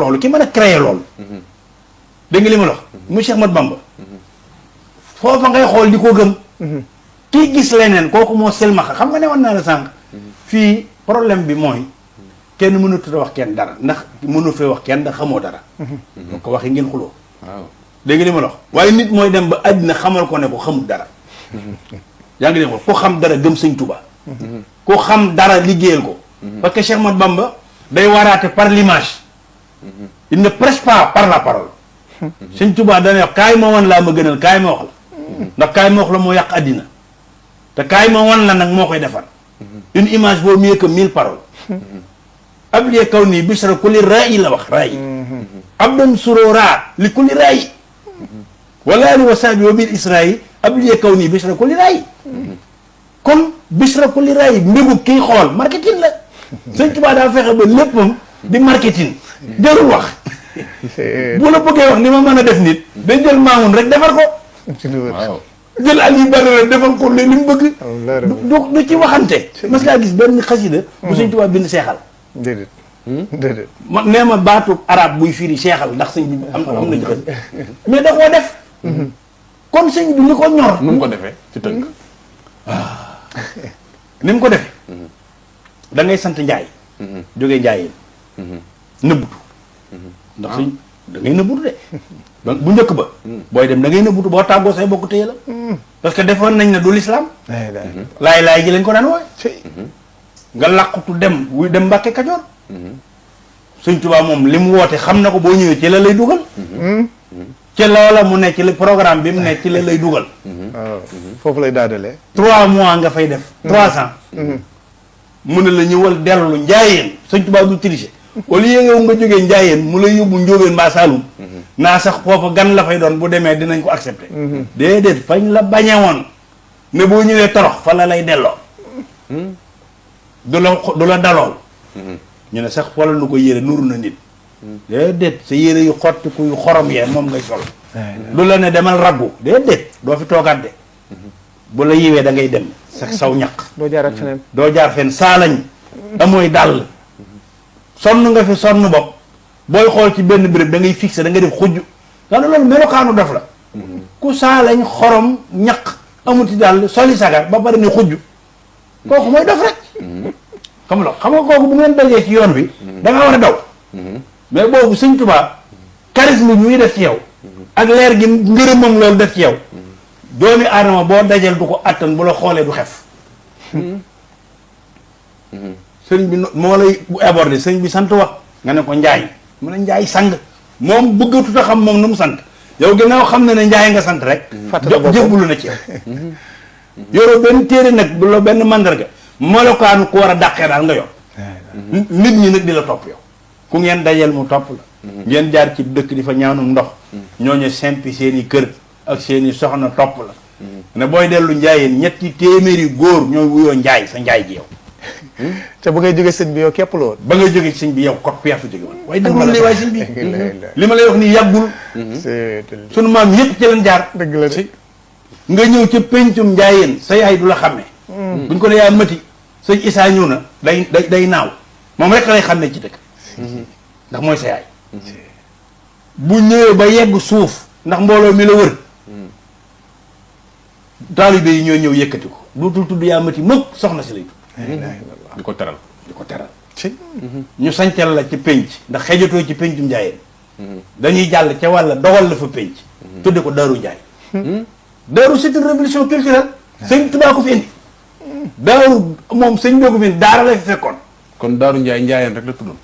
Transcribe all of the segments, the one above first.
loolu ki mën a créer loolu dégg nga li ma la wax mu Cheikh Ahmadou Bamba foofa ngay xool di ko gëm kii gis leneen kooku moo selmaxa xam nga ne woon naa la sànq fii problème bi mooy kenn mënatut a wax kenn dara ndax mënu fee wax kenn ndax xamoo dara donc ko waxi ngeen xuloo waaw dégg nga li ma la wax waaye nit mooy dem ba àddina xamal ko ne ko xamul dara yaa ngi dégg ko xam dara gëm sëñ Touba ku xam dara liggéeyal ko parce que Cheikh Ahmadou Bamba day waraate par l'image il ne prêche pas par la parole sëñ Touba dana wax kaay ma wan laa ma gënal kaay ma wax la ndax kaay ma wax la moo yàq àddina te kaay ma wan la nag moo koy defar une image vaut mieux que 1000 paroles abliye kaw nii bisra kulli raayi la wax raayi abdan surora li kulli raayi wala ali wa sahbi wa bil israyi abliye kaw nii bisra kulli raayi kon bisra kulli raayi mbégu kii xool marketing la sëñ Tuubaa daa fexe ba léppam di marketing jarul wax bu la bëggee wax ni ma mën a def nit day jël maamun rek defar ko waaw jël al yu bari rek defal ko li mu bëgg du ci waxante mas ngaa gis benn xasida bu sëñ Tuubaa bind seexal déedéet déedéet ma nee ma baatu arab buy firi seexal ndax sëñ bi am na ci xasida mais da koo def kon sëñ bi li ko ñor nu mu ko defee ci tënk ni mu ko defee da ngay sant njaay jógee njaayeen nëbbutu ndax sëñ da ngay nëbbutu de donc bu njëkk ba booy dem da ngay nëbbutu boo tàggoo say bokk téye la parce que defoon nañ ne du l'islam laay ji lañ ko daan wooye nga làqutu dem wuy dem Mbàkke Kajoor sëñ Tuubaa moom li mu woote xam na ko boo ñëwee ci la lay dugal ci loola mu ne ci la programme bi mu ne ci la lay dugal waaw foofu lay daadalee 3 mois nga fay def 300 mu ne la ñëwal dellu njaayeen sëñ Tuubaa du tricher au lieu nga jógee njaayeen mu lay yóbbu njóobeen mbaa Saalum naa sax foofa gan la fay doon bu demee dinañ ko accepté déedéet fañ la bañe woon ne boo ñëwee torox fa la lay delloo du la dalool ñu ne sax xoolal nu ko yére nuru na nit déedéet sa yére yu xottiku yu xorom yee moom ngay sol du la ne demal raggu déedéet doo fi toogaat de bu la yiwee da ngay dem sax saw ñaq doo jaaraat feneen doo jaar fenn saalañ amooy dàll sonn nga fi sonn bopp booy xool ci benn béréb da ngay fixé da ngay def xujj nga ne loolu melokaanu def la ku saalañ xorom ñaq amuti dàll soli sagar ba bari ne xujj kooku mooy def rek xam nga kooku bu ngeen dajee ci yoon bi da nga war a daw mais boobu sëñ Tuubaa charisme bi muy def ci yow ak leer gi ngërëmam loolu def ci yow doomi aadama boo dajeel du ko attan bu la xoolee du xef sëñ bi moo lay bu abordé sëñ bi sant wax nga ne ko njaay mu ne njaay sang moom bëggatut a xam moom nu mu sant yow ginnaaw xam na ne njaay nga sant rek jëbbalu na ci yow yoroo benn téere nag bu la benn mandarga melokaanu ku war a dàqee daal nga yor nit ñi nag di la topp yow ku ngeen dajeel mu topp la ngeen jaar ci dëkk di fa ñaanum ndox ñooñu sempi seen i kër ak seen i soxna topp la ne booy dellu njaayeen ñetti téeméeri góor ñooy wuyoo njaay sa njaay ji yow te bu ngay jógee sëñ bi yow képp la woon ba ngay jógee sëñ bi yow kot yaa fa jóge woon waaye dëgg lii waaye sëñ bi li ma lay wax nii yàggul sunu maam yëpp ci leen jaar dëgg la de nga ñëw ca pencum njaayeen sa yaay du la xàmme buñ ko ne yaa mati sëñ Isaa ñëw na day naaw moom rek lay xàmme ci dëkk ndax mooy sa yaay bu ñëwee ba yegg suuf ndax mbooloo mi la wër taalibe yi ñoo ñëw yëkkati ko dootul tudd yaa mati mëg soxna si lay tudd di ko teral di ko teral ñu sancal la ci penc ndax xejatoo ci pencum njaayeen dañuy jàll ca wàlla dogal la fa penc tudde ko Daaru Njaay Daaru c'est une révolution culturelle sëñ Tuubaa ko fi indi Daaru moom sëñ boo ko fi indi daara la fi fekkoon kon Daaru Njaay njaayeen rek la tuddoon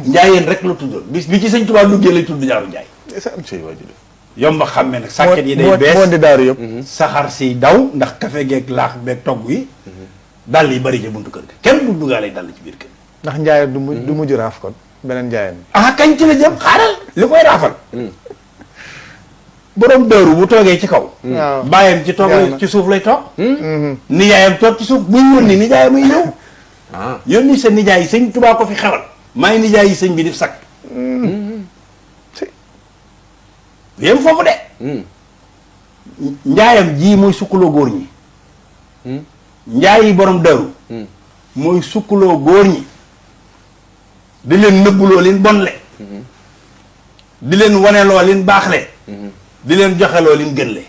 njaayeen rek la tuddoon bis bi ci sëñ Tuubaa duggee lay tudd Daaru Njaay yomba xàmmee nag sàkket yi day bees moo di daaru yëpp saxaar si daw ndax kafe geeg laax beeg togg yi dàll yi bari ci buntu kër ga kenn du duggaale dàll ci biir kër ndax njaayeen du mujj raaf kon beneen njaayeen ah kañ ci la jëm xaaral li koy raafal borom dëru bu toogee ci kaw bàyyam ci toog ci suuf lay toog nijaayam toog ci suuf buñ yónni nijaayam muy ñëw yónni sa nijaay yi sëñ Tuubaa ko fi xewal maay nijaay yi sëñ bi di sakk yéen foofu de njaayam ji mooy sukkuloo góor ñi njaay yi borom dëru mooy sukkuloo góor ñi di leen nëbbuloo leen bon le di leen waneloo lin baaxle di leen joxeloo lin gën le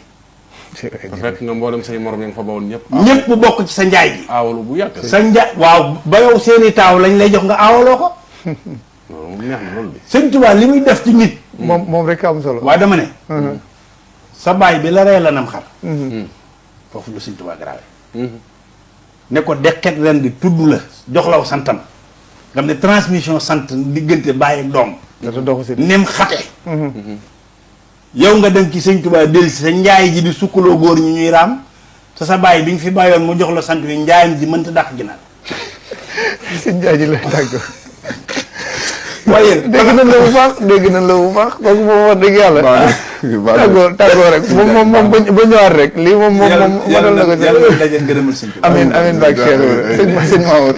te fekk nga mboolem say morom yi nga fa bawoon ñëpp. ñëpp bokk ci sa njaay gi aawalu bu yàgg. sa njaay waaw ba yow seeni taaw lañ lay jox nga aawaloo ko loolu neex na loolu bi. sëñ Tuubaa li muy def ci nit moom rek am solo. waaye dama ne sa baay bi la rey la nam xar foofu lu sëñ Tuubaa grave ne ko dekket ren di tudd la jox law santam nga xam ne transmission sant diggante baay ak doom data doxu si. nem xate yow nga dem ci sëñ Tuubaa del si sa njaay ji di sukkaloo góor ñi ñuy raam sa baay bi nga fi bàyyoon mu jox la sant wi njaayam ji mënta dàq ginaar sëñ Njaay ji la tàggoo. waaye dégg nañ la bu baax dégg nañ la bu baax kooku moom wax dëgg yàlla. tàggoo rek moom ba ñëwaat rek lii moom matal na ko. yàlla daje ngërëmal sëñ Tuubaa amiin amiin baag Cheikh sëñ Mamour